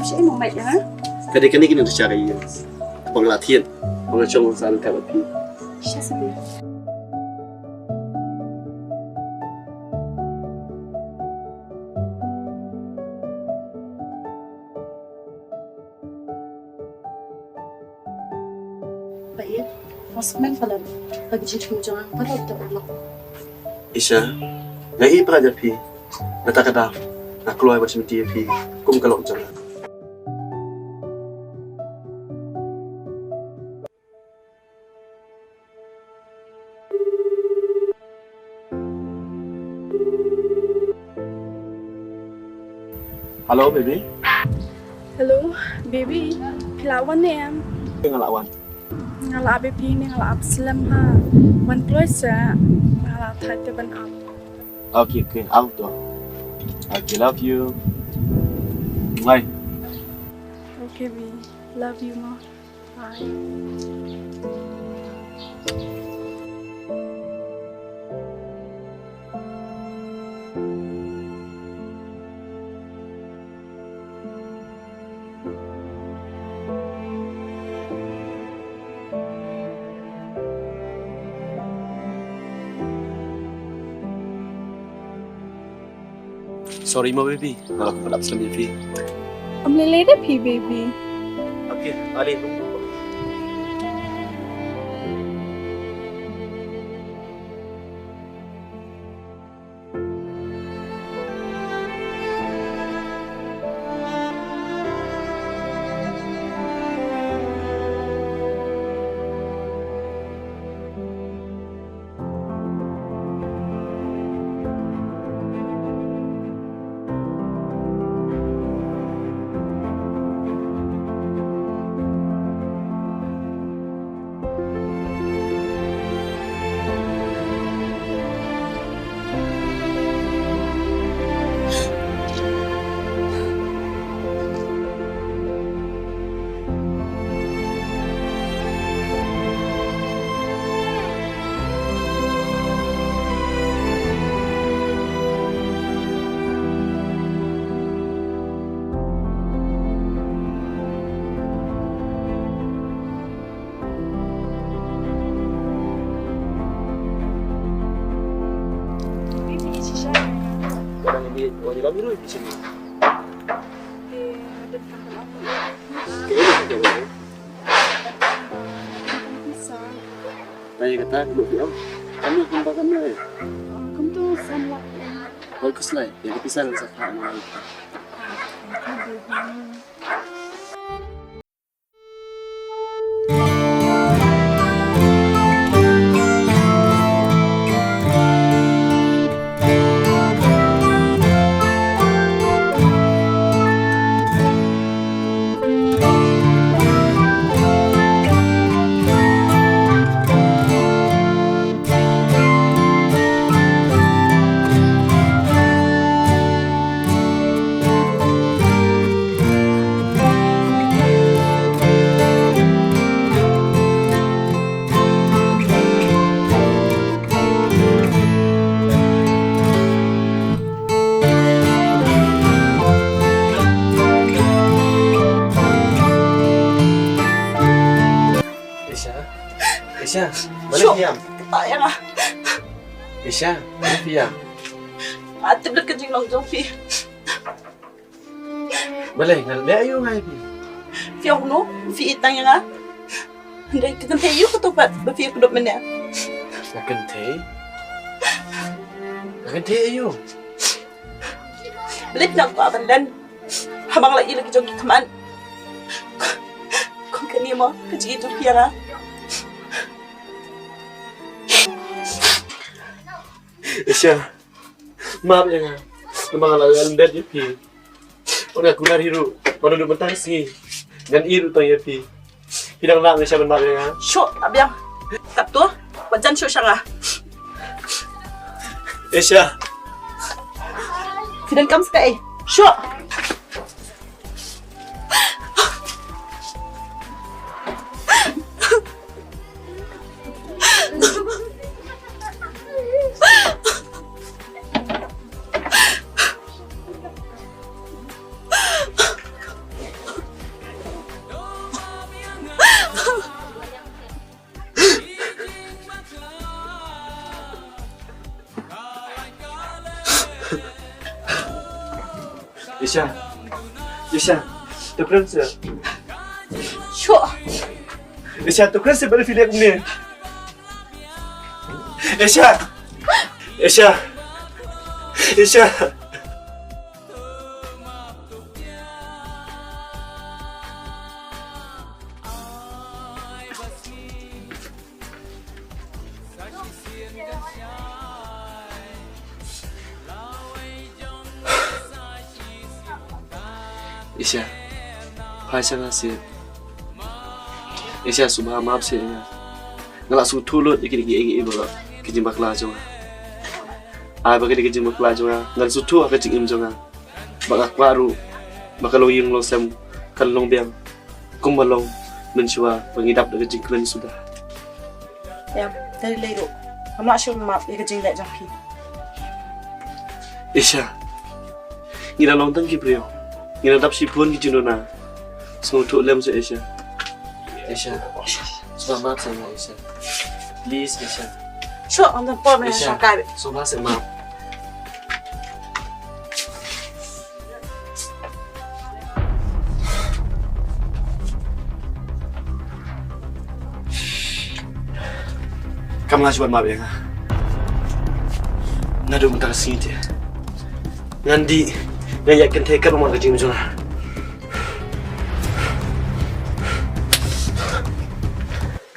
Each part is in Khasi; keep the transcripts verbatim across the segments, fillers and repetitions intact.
Sha imo mai ïa nga. Ka dei kane kane da sha ka ïa. Ba nga la thied. Ba nga shong sa ka ba phi. Sha sa phi. Ba ïa, mas men palat. Ba ka jingthmu jong nga palat da u lok. Isha, nga ïa palat ïa phi. Nata ka daw nga kloi ban shim ïa phi kum ka lok jong nga. Hello, baby. Hello, baby. Phi la wan ne em? Nga la wan. Nga la ap ïa phi ne nga la ap slem ha. Wan kloi sa. Nga la thait te ban ap. Okay, okay. Ap to. Okay, love you. Bye. Okay, baby. Love you more. Sorry mo baby, nga la kut ap slem ïa phi. Ym lei lei da phi baby. Okay, ale. Tang ïa kata ka mut ïa. Kane kumba kane. Kum tu san lak. Oi, khuslai, ïa ka pisa ngan sa phah ma. Isha, Isha, balei phi ïam? Kata ïa nga. Isha, balei phi ïam? Nga tip lut ka jinglong jong phi. Balei nga leh aïu nga ïa phi? Phi ong kumno, phi ïeit tang ïa nga. Hynrei ka kynthei aïu kato pat ba phi ïakynduh mynne? Ka kynthei? Ka kynthei aïu? Balei phi nang kwah ban len haba nga la ïoh la ki jong ki khmat? Kum kane mo ka jingïeit jong phi ïa nga? Isha, map ïa nga. Namar nga la lyndet ïa phi. Wat nga kular hi ruh, wat naduh mynta ka sngi ngan ïeit ruh tang ïa phi. Phi dang lah ne sha ban map ïa nga? Shuh, ap biang. Katto, wat jan shuh sha nga. Isha. Phi donkam sa kaei? Shuh. Isha. Isha. To kren seh. Shuh. Isha, to kren seh, ba phi leh kumne. Isha. Isha. Isha. Isha, phai sha nga seh. Isha, sngewbha map seh ïa nga. Nga la sngewthuh lut ïa kine kiei kiei baroh, ka jingbakla jong nga. Ai ba kane ka jingbakla jong nga, ngan sngewthuh ha ka jingim jong nga. Ba nga kwah ruh ba ka longïing longsem kan long biang kumba long mynshuwa ba ngi dap da ka jingkmen suda. Em, da lei ruh. Ngam lah shuh map ïa ka jingleh jong phi. Isha, ngi la long tang ki briew. Ngi la dap shibun ki jingduna. Sngewthuh lem seh Isha. Isha, sngewbha map seh ïa nga Isha. Please Isha. Shuh, ngam don por mynne. Isha, sngewbha seh map. Kam lah shuh ban map ïa nga. Naduh mynta ka sngi te ngan dih, ngan ïaid kynthei katba mon ka jingim jong nga.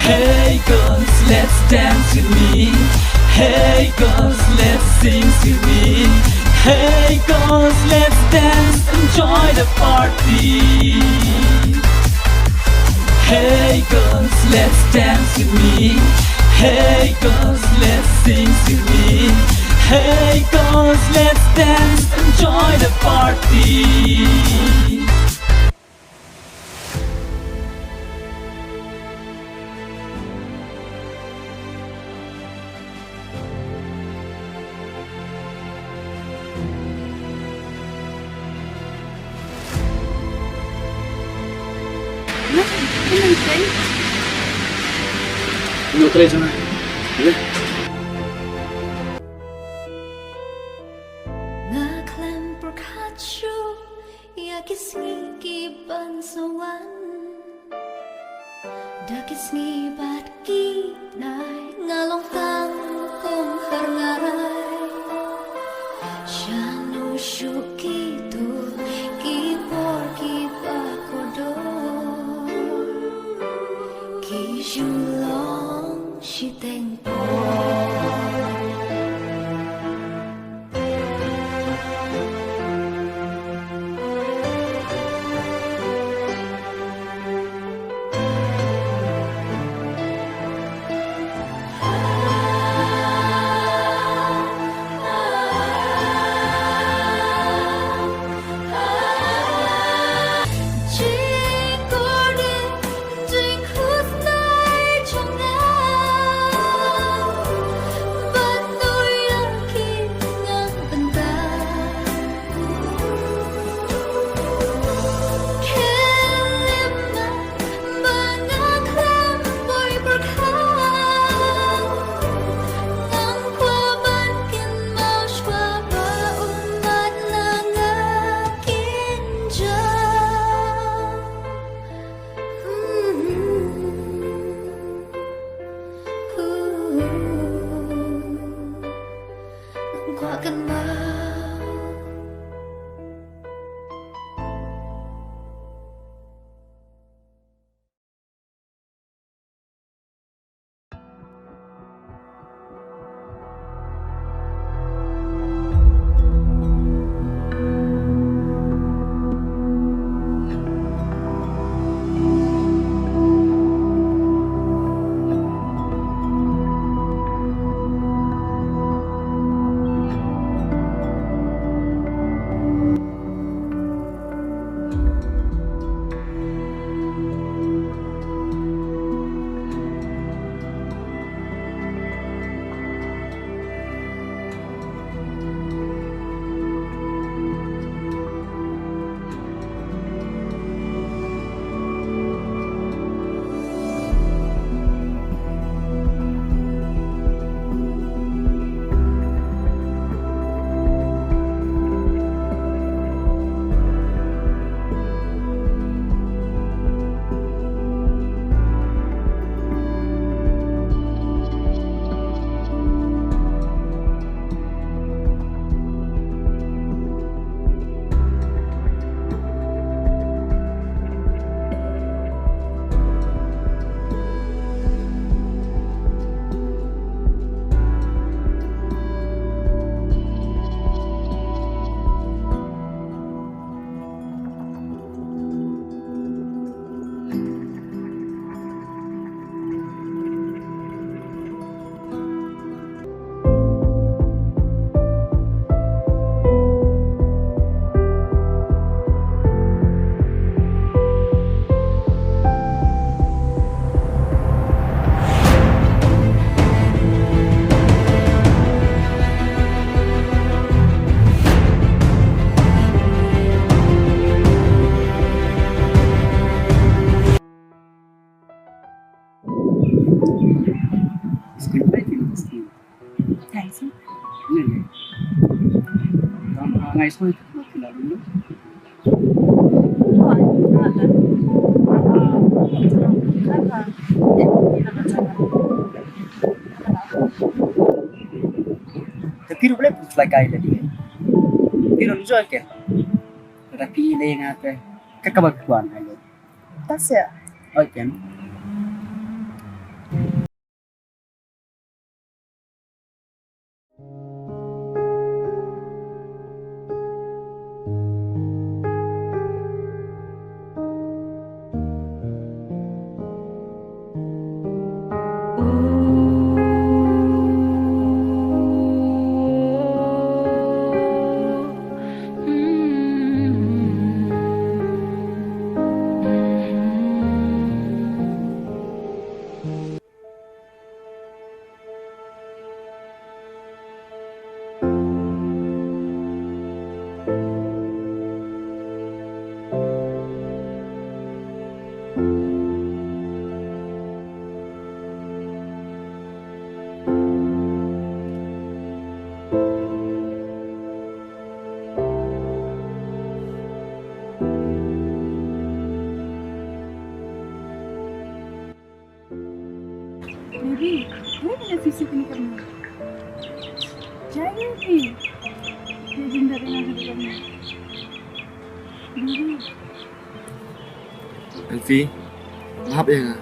Hey girls, let's dance with me. Hey girls, let's sing with me. Hey girls, let's dance, enjoy the party. Hey girls, let's dance with me. Hey girls, let's sing with me. Hey girls, let's dance, enjoy the party. Nga khlem pyrkhat shuh ïa ki sngi ki ban sa wan. Da ki sngi bad ki bnai nga long tang kum har ngarai. Shano shuh kito ki por kiba kordor, ki ju long shiteng por. Ngai soi. Te phi ruh balei phi fly kai lade? Phi ruh enjoy ke. Lada phi leh nga te ka kaba phi wan ai lo. Ta seh. Oi ken. Baby, dua minit sisi kena kena. Jangan ni. Dia jin dari yang ada kena. Baby. Elfie, map ïa nga.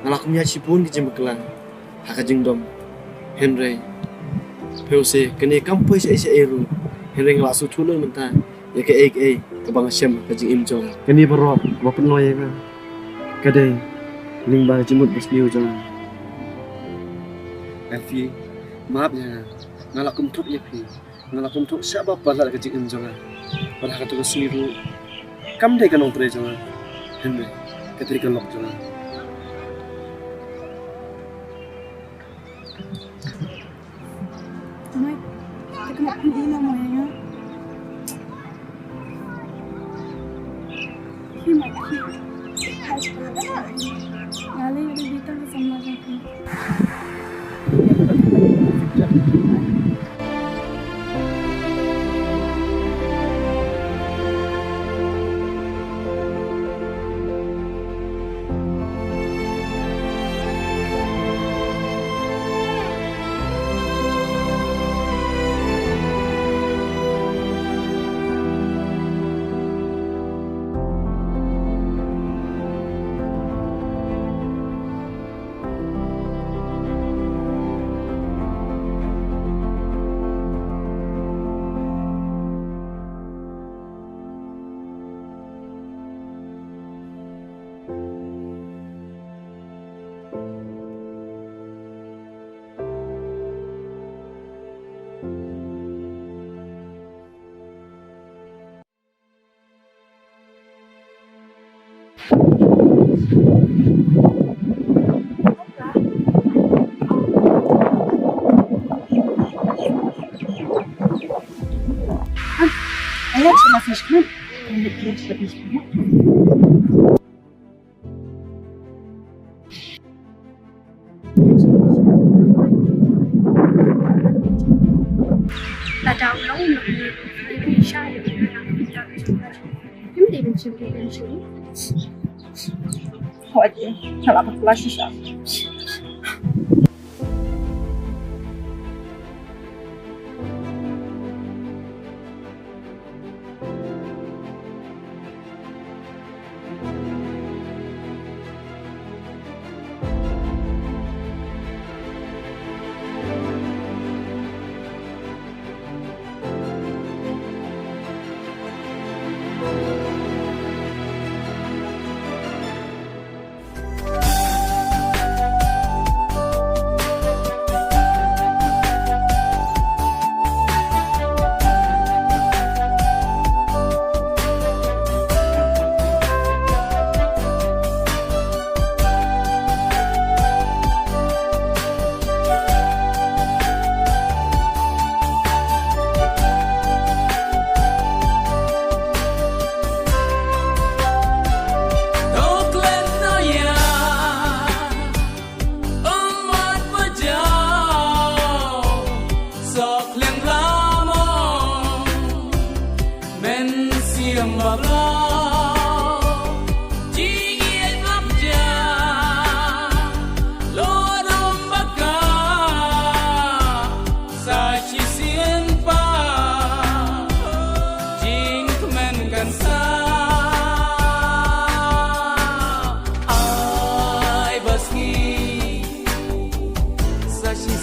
Nga la kum ïa shibun ki jingbakhlia ha ka jingdom. Hynrei phi ïohi kane kam poi shaei shaei ruh. Hynrei nga la sngewthuh lut mynta ïa kaei kaei kaba nga shem ha ka jingim jong nga. Kane baroh ba pynlong ïa nga ka dei lyngba ka jingmut basniew jong nga. Elfie, map ïa nga. Nga la kum thuh ïa phi. Nga la kum thuh sha ba palat ka jingim jong nga. Bad ha kato ka sngi ruh kam dei ka nongtrei jong nga, hynrei ka dei ka lok jong nga. Mike, te kena phi dei na mo ïa nga. Phi Mike, phi. Nga lei nga dei tang ka samla jong phi.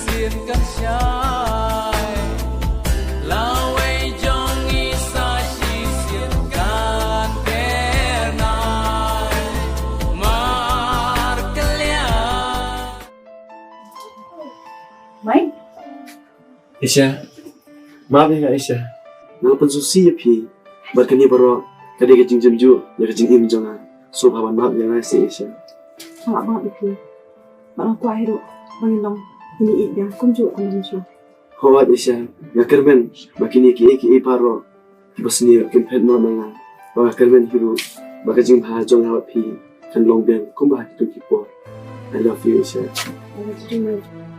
Sien kan shai. Lawei jong i sa shisien kan kernai. Mar kylliang. Mai. Aisha. Map ïa nga Aisha. Nga la pynsngewsih ïa phi. Bad kane baroh ka dei ka jingjemjuh ïa ka jingim jong nga. Sngewbha ban map ïa nga Aisha. Nga la map ïa phi. Bad nga kwah hi ruh ba ngin long kine i biang kumjuh kum kumjuh. Hooid Aisha, nga kyrmen ba kine kiei kiei baroh kiba sniew kin phet noh na nga. Bad nga kyrmen hi ruh ba ka jingbha jong nga bad phi kan long biang kumba ha kito ki por. I love you Aisha. I love you too, mate.